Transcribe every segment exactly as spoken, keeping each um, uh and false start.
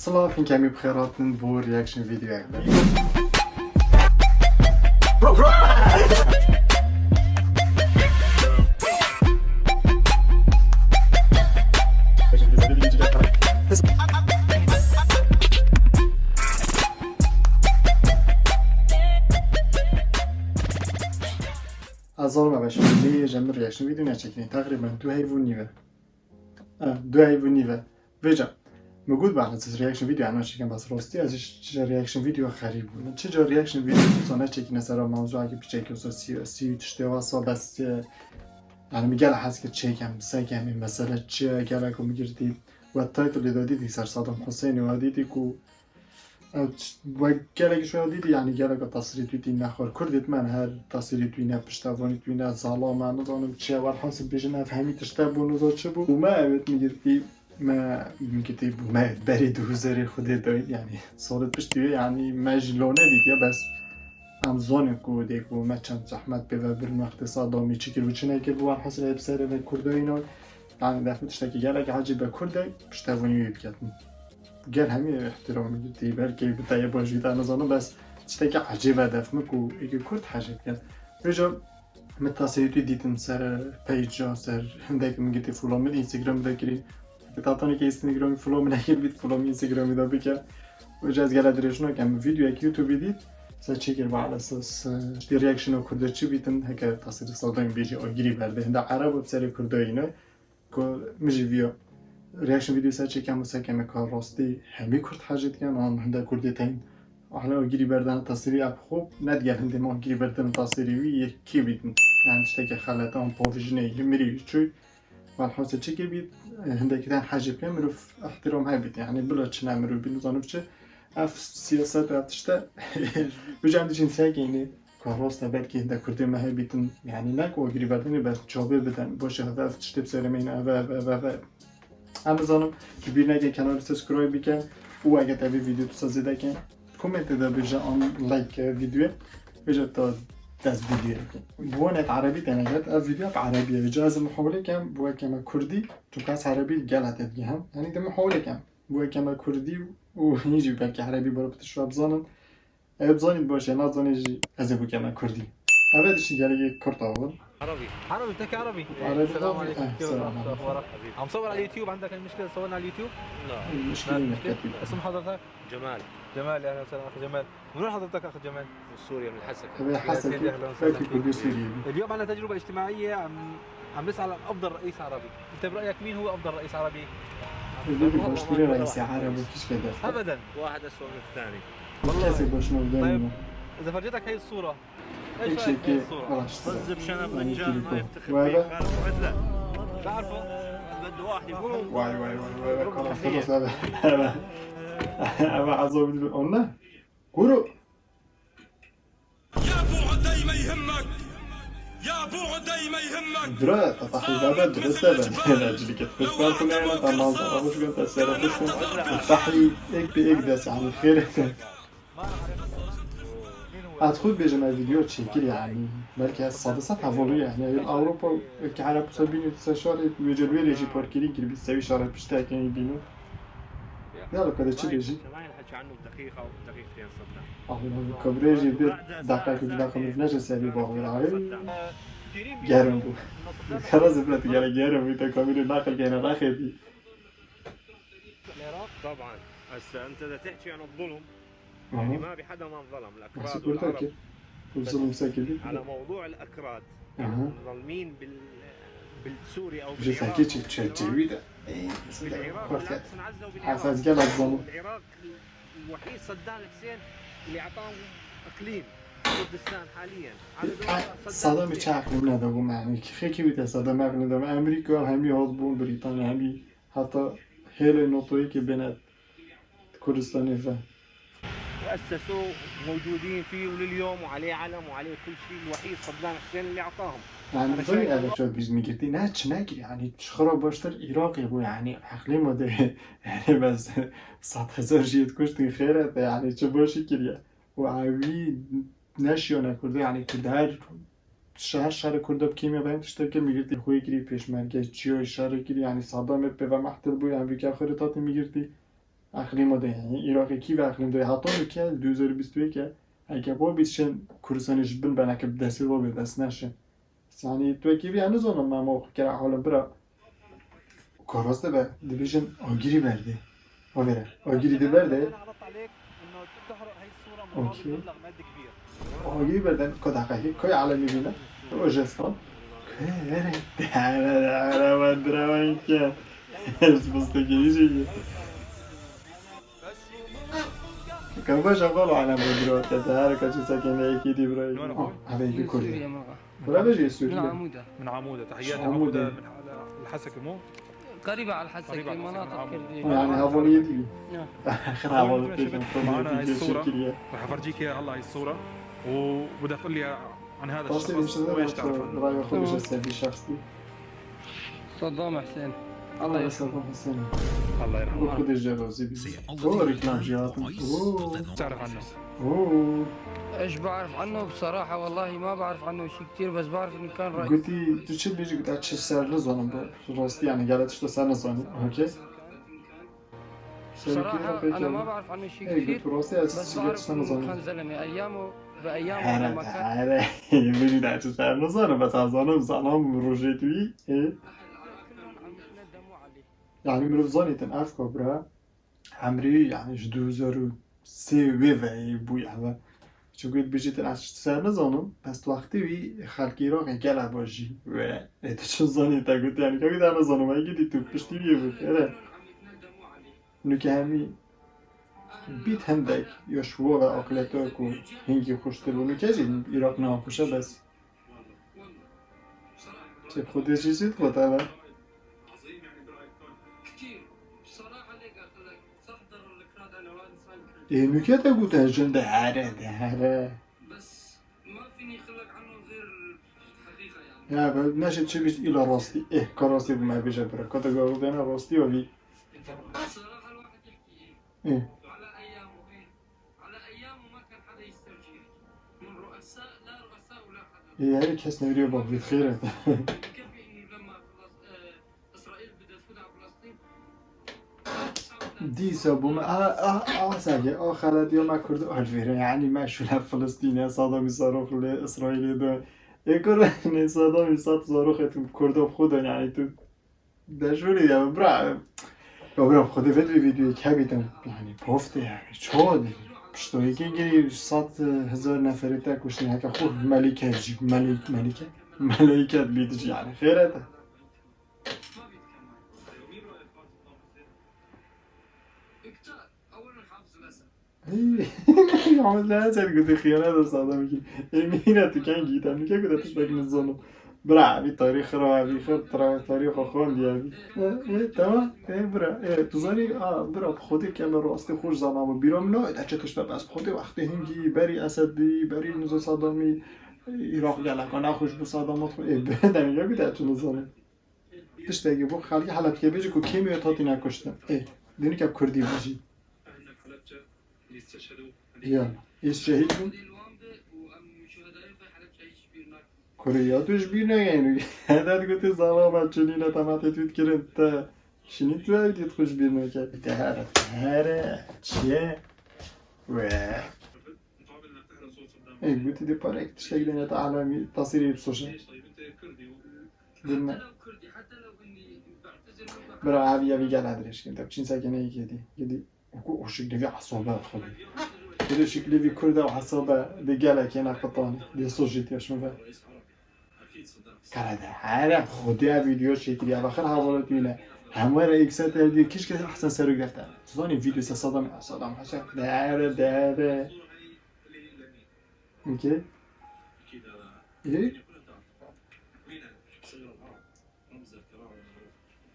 Silav, hinkemî bi xêr hatin bo reaction videoyek be. Ez zanim e beşim lê ji min reaction video neçekînin. Teqrîben du heyv û nîve. E, du heyv û nîve. Vêca, min got bana siz reaction video ana çekin, bas rastî ez ji reaction video xerîb bûm. Min çi ca reaction video wisa neçekîne sera mewzuakî piçekî wisa siyasî û tiştê wasa bes, e, yani min gelek hez kir çêkem, bisekem, mesele çi ye, gelek min girtî. We title de dîtî ser Saddam Hussein, we dîtî ku Ew ç-, we gelekî şoya dîtî, yanî geleka tasirê tu tî nexwar. Kurdê me her tasirê tu ne piştevanî tu ne zalama, nizanim çi ye, welhasil bêjin ev hemî tişte bû, niza çi bû. Û me evet min girtî, me min girtî bû me berê du hezarê xwedê dayîn, yanî salê piştî wê, yanî me jî lo nedîtiye, bes em zanin ku dê ku me çend zehmet pê ve birin, wextê Saddamî çi kir û çi nekir, welhasil hep serê me Kurdayî ne. Yani def min tiştekî gelek ecêb e, Kurd e, piştevûnî wî biketin. Gel hemî îhtiramî dî, belkî bi te yê baş jî te nizanim, bes tiştekî ecêb e def min ku êkî Kurd hecê bikin. Vêca min taseyê tu dîtin ser page, ser hindek min gitî follow min Instagram de kirî. Tatanê ke Instagramî follow min nekir bît, follow min Instagramî de bike. Vêca ez gele dirêj nakem, videoyek YouTube dît, se çêkir bala se, se, işte reaction o Kurda çi bîtin, heke taseyê Saddamî bêjî agirî berde. Hinda Ereb bi serê Kurda yîne. Ku min jî viya reaction video ser çêkem û sekeme ka rastî hemî Kurd hecê dikin, an hinde Kurdê tên. Ahla girî berdana tasirî ap xwe ne digel hindê ma girî berdana tasirî wî yekî bîtin. Yani tiştekî xelet an pavijinê yî mirî çû. Welhasîl çikê bît, hindekî tên hecê pê mirov ihtiram hebît. Yani bila çi ne mirov bî, nizanim çi. Ev siyaset, ev tişte. Vêca em diçin sekênê. Ka rast e, belkî hinde Kurdê me hebîtin, yani ne ku agirî berdinê, bes cavê bidin. Baş e, ev, ev tiştê bi serê me yîne, ev, ev, ev, ev, ev. Em nizanim, ji bîr neke kanalê subscribe bikin û eger te vê video tu sazê dekin, komentê de bêje an like, e, videoyê, bêje te dest videoyê bikin. Bi wanet erebî te neget, ev video bi erebî ye. Vêca ez ê muhawilê kem, bi weke me kurdî, çunka ez erebî gel hate digehem. Yani de muhawilê kem, bi weke me kurdî û hîn jî belkî erebî bira bi tişt ve bizanin. Ew bizanît baş e, nazanî jî ez ê bikeme kurdî. Eve dişî gelekî kurt avin. عربي. عربي، بتحكي عربي؟ عربي. السلام عليكم. إيه، كيف السلام الأمور؟ شو عليكم. أخبارك؟ عظيم. عم صور على اليوتيوب، عندك مشكلة تصورنا على اليوتيوب؟ لا. مشكلة لا. إنك تكتب. اسم حضرتك؟ جمال. جمال، أهلًا وسهلًا أخي جمال. من وين حضرتك أخي جمال؟ من سوريا، من الحسكة. من الحسكة. يا سيدي، أهلًا وسهلًا فيك فيك. كل سوري. اليوم عنا تجربة اجتماعية، عم، عم نسأل عن أفضل رئيس عربي. أنت برأيك مين هو أفضل رئيس عربي؟ Bêjî baştirî reîsê Ereb û kişkê def. أبدًا. واحد أسوأ من الثاني. Kesê baş nav dayî. طيب، إذا فرجيتك هاي الصورة، إيش رأيك بهاي الصورة؟ Yekşekê araştira. طز بشنب مجان ما يفتخر فيه خالد وعدلة. بعرفه. بده واحد يقوم. Vay vay vay vay vay. Karakteros eve. Eve. Eve azobî onunla. Kuru. يا بو عدي ما يهمك. يا بو عدي ما يهمك. Dura, ta tahî bebe, dirist e be. Lacilî ke xweş ber xwe neyna, ta manzara xweş gön, ta sera xweş gön. Tahî ek bi ek des, yani xêr e. Ez xwe bêjim, ev video çêkir yani. Belkî ez sade sed hevalî yani. Ev Ewropa, ülke Arap wisa bînî, tu ser şarê, wê cil wê rê jî parkîrî kirî, bî sewî şarê piştekî bînî. Ne alaka de çi bêjî? ما ينحكى عنه بدقيقة أو بدقيقتين صدق. Ahmet abi kabrê jî bir dakika, bir dakika, bir neçe serî bağlı. Ay, gerim bu. Kara zibret gele gerim, bir de kamerayı nakil gene nakil. طبعًا. هسه أنت بدك تحكي عن الظلم. يعني ما بحدا ما انظلم، الأكراد والعرب. Nasıl burada ki? Bu zulüm sekildi. على موضوع الأكراد. Aha. مظلمين بال-، بالسوري أو بالعراق أو بالإيران. Çevi de. Ee, بالعراق بالعكس انعزوا بالعراق. Esas gel azalım. العراق الوحيد صدام حسين اللي أعطاهم إقليم كردستان حاليًا. على دور صدام حسين. Saddam hiç aklımda da bu yani. Xekî bir de Saddam aklımda da. Amerika hem yol bu, Britanya hem hatta hele NATO'yu ki bine Kurdistanê ve. وأسسوا موجودين فيه ولليوم وعليه علم وعليه كل شيء، الوحيد صدام حسين اللي أعطاهم. Yani böyle evet çok biz mi girdi? Ne çi ne ki yani? Xira baştir Irak bu yani. Aklê ma de yani, bes sed hezar jî kuştin xêret yani, çi baş kiriye. Û evî neşiyane Kurdi yani, Kurd her şehir şehir Kurda bi kêmiya ben tiştekir mi girdi. Xwe kirî pêşmerge çiyo şehir kirî yani, Saddam hep pê ve mehtir bû yani, vî ke xwe tatî mi girdi. Eqlîma de, yanî Iraqê kî ve eqlîm de, heta nûke, li du hezar û bîst û yek e, heke bo bît şên Kurdistanê ji bin beneke bi destê bo bê, dest neşin. Yanî tu wekî vî, ez nizanim, me ma xwe kira halim bira. Ka rast dibe, dibêjin agirî berdê. Avêre, agirî di berdê. Okey. Agirî berden, ka deqekê, kay alemî bîne. O jestan. Kay vere. Dere, dere, dere, dere, dere. Ez bisteke yî jî. Ka baş, aqal alem bu bro, te her kaçı sakın ekî di bro. Ah, eve ki Kurdî. Suriye maga. Bura bêjî Sûrî. Min Amûd e. Min Amûd e. Tehiyat Amûd e. Amûd e. Min al-Haseke mo? قريبة على الحسكة، قريبة على الحسكة، مناطق كردية. يعني هافولية دي. نعم. آخر هافولية دي. معنا هاي الصورة. راح أفرجيك إياها، هلا هاي الصورة. وبدها تقول لي عن هذا الشخص وإيش تعرف عنه. رأي خودش السلبي شخصي. صدام حسين. الله يرحمه. صدام حسين. الله يرحمه. خودش جلوزي. هو ريكلام جياتي. تعرف عنه؟ Eş, بعرف عنه بصراحة، والله ما بعرف عنه شي كتير، بس بعرف إنه كان رئيس. Gotî, tu çi dibêjî? Gotî, ez çi ser nizanim bi rastî, yanî gelek tişta ser nizanim. Okey. بصراحة، أنا ما بعرف عنه شي كتير، بس بعرف إنه كان زلمة أيامه، بأيامه لما كان. Here, here. Min de çi ser nizanim, bes ez zanim, zanim rojê tu yî. E? Yani mirov zanîtin ev kabra. Emrî, yanî ji du hezar û sê wê ve bû eve. Çimkî dibêjîtin ez ser nizanim, bes wextê wî xelkê Iraqê gelek baş jî were. Ê tu çi zanî te got, yanî kevî te nizanim, ey gidî tu piştî wî bû. Ere. Nûke hemî bît hindek ya ji we ve aqilê te ku hingî xweştir bû. Nûke jî Iraq niha xweş e bes. Çi Xwedê jî jî dixwe te ve. Ê, nûke te gote jin dihere, dihere. Ya, be, neşe çi bîst îla rastî. Ê, ka rastî bi me bêje bira. Ka te gavû dene rastî ya vî. Ê. Ê, her kes newriye bak vî xêr e. Dîsa bû me, a, a, a, sence, a xeletiya me Kurd hal vêre, yanî me şûle Filistînê, Sadamî zarok li Îsraîlê de. Ê kur, ne Sadamî sat zarok et Kurdo bi Xwe de, yanî tu. De şûlî ya, bira. Ya bira, Xwedê vê vîdyoyê kebîtin. Yanî pofte yanî. Ço de. Piştoyê kê girî sat hezar neferê te kuştin. Heke xwe melîke jî, melîk, melîke. Melîket bît jî yanî. Xêret e. Ahmet Lehçet gote xiyana da Sadam ki. Emîne tu kengî te, nûke gote tiştek nizanim. Bira, vî tarîx xira, vî xir tra-, tarîxa xwandiye vî. E, e, tamam. E, bira, e, tu zanî, a, bira, bi Xwedê ke me rastî xweş zanabû. Bîra min nayê te çi tişt e, bes bi Xwedê wextê hingî, berî Esedî, berî nizo Sadamî, Iraq geleka nexweş bû Sadam xwe. E, bira, te nûke gote çi nizanim. Tiştekî bo xelkê Helebçê bêjî ku kêmî wê hatîne kuştin. Ê, dînike Kurdî bêjî. Ya, ê şehîd bûn. Kurê ya tu ji bîr neyên. Hede gote zalama çinîne tematê tu kirin te. Şinî tu ew dît xwe ji bîr neke. Te here, te here. Çiye? We. Ê, gotî dê parek tiştek dene te alemî tasîrê bi soşe. Dinle. Bira, ev, ev gel dirêj kin. Te çin sekene yekê dî. Gidî. Ku o şekilde bir asabe xwedî. Bir şekilde bir Kurd ev asabe de gelek yena qatan. De sojit yaşma be. Kara de, here Xwedê vîdeo çêkiriye. Baxir havalet wîne. Hemwe re yekser te diye kişke Hesen Serok defter. Zanî vîdeo se Sadam, Sadam Hesen. Dere, dere. Okey. Okey.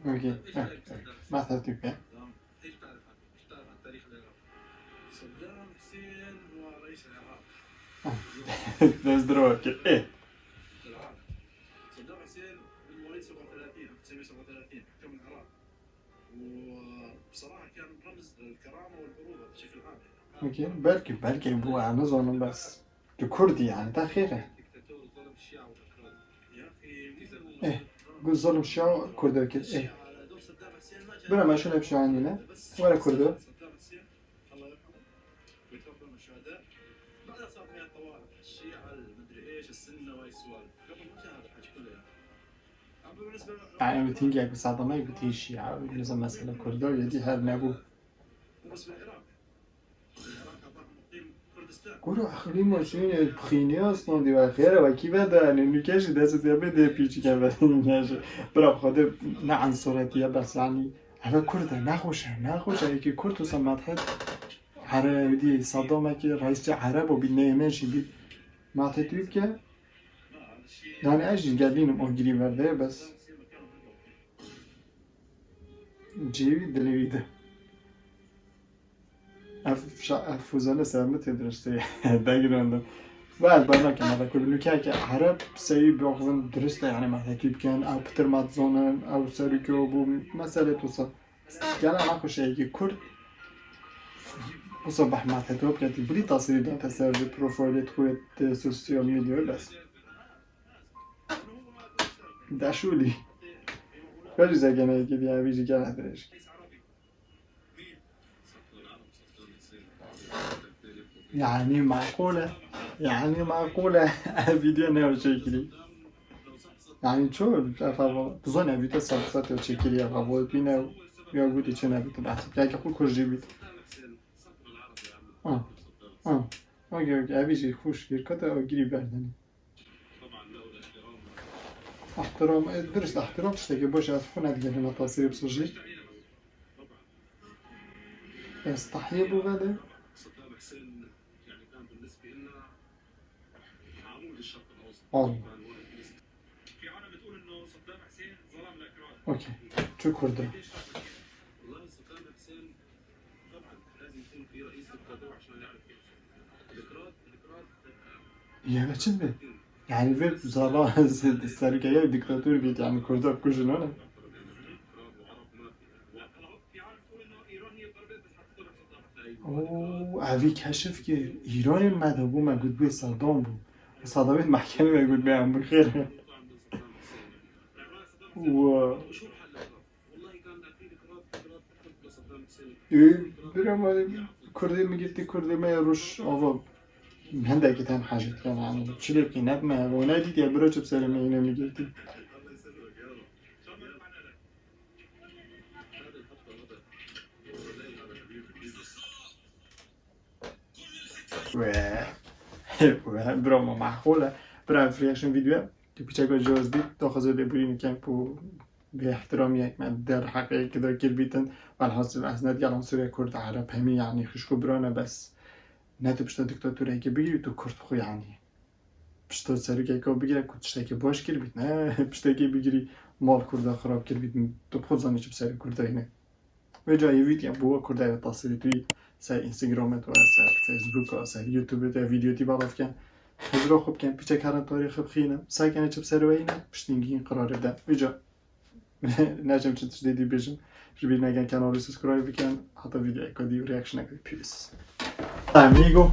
Okey. Okey. Mesela Türkiye. Dest dirava kir. Ê. Okey. Belkî, belkî bû, ez nizanim bes. Tu Kurd î, yanî te xêr e. Eh, gu zulm şia Kurdo kir. Eh. Bira me şûne bi şanîne. Were Kurdo. الله يرحمه ويتقبل من الشهداء. بعدها صار فيها طوارئ، الشيعة، المدري ايش، السنة، وهاي السوالف. قبل ما كان هذا الحكي كله يعني. أما بالنسبة يعني، مثل هيك صدمة، قلت هي الشيعة، بالنسبة مسألة كردة، يدي هذا نبو. بالنسبة للعراق، العراق أعطاهم إقليم كردستان. Kuro axirî maçînê bixîniya standî ve xêre wekî ve de, yani, nûke jî dest û diyabê dê pîçike ve. Bira xwe de ne ensoretiye bes, yani, eve Kurd e, nexweş e, nexweş e, yekî Kurd wisa medhet here, wîdî Saddamekî reîsê Erebo bî, neyê me jî bî, medhet wî bike. Yani, ez jî gelînim o girî verde, bes. Cêwî dilê wî de. Ev şa-, ev fûzane ser min tê diristê. Degirandin. Ve ez bar nakim, me de Kurd nûkeyeke Ereb seyî bixwin dirist e, yani me tekî bikin, ew pitir me dizanin, ew serokê bû, mesele wisa. Gela nexweşeyekî Kurd. Wisa behmet heto bike, tî birî tasirî date ser ji profilê xwe yê sosyal medyayê bes. Daşûlî. Xwe jî zegeneyekê diye, vî jî gela dirêj. Yani maqûl e. Yani maqûl e. Ev vîdeo ne çêkirî. Yani ço, ev hava, bizane vîdeo sed sed ya çêkirî, ev hava bîne ya gotî çi nebît, behs. Ya ki xwe kujî bît. Ah, ah. Okey, okey. Ev jî xweş kir. Kata o girî berdenî. Ehtiram, e, dirist ehtiram tiştekî baş e, ez xwe nedigerim, me tasirê bisojî. Ez tahyê bû vede. Allah. Okey. Çi Kurd e? Yeme çi dibe? Yani vê zala serkeya diktator bît, yani Kurda kujin, ne? Oo, evî keşif kir. Îranê me de bû, me got bê Saddam bû. Saddamê mehkemê me got bê em bixêr. Wa. Ê, bira me, Kurdê min girtî, Kurdê me yê Rojava. Hindekî ten hejî dikin, yani çi lê bikî, ne me, o ne dîtiye, bira çi bi serê me yîne min girtî. We, we, bira me maqûl e. Bira ev reaction video. Tu piçeka cihaz bît, daxwaza lêborînê kem ku bê ihtiramiyek me der heqê kida kir bîtin. Velhasil ez ne digelan Sûriye Kurd Ereb hemî, yani xişko birane, bes ne tu pişta diktatoreke bigirî, tu Kurd xwe yani. Pişta serokeke bigire ku tiştekî baş kir bît, ne piştekî bigirî mal Kurda xirab kir bît, tu xwe zanî çi bi serê Kurda hîne. Vê cayê vîdya bo we Kurda ve tasirî tu ser Instagramê tu, ser Facebooka, ser YouTubeê tu vîdyo tî belav ken. Hizra xwe bikin, piçek herin tarîxê bixînin. Sekene çi bi ser we yîne, piştî hîn qirarê bide. Vê ca neçim çi tiştê dî bêjim. Ji bîr neken kanalê subscribe bikin. Heta vîdyoyeka dî û reactioneke dî. Peace. Amigo.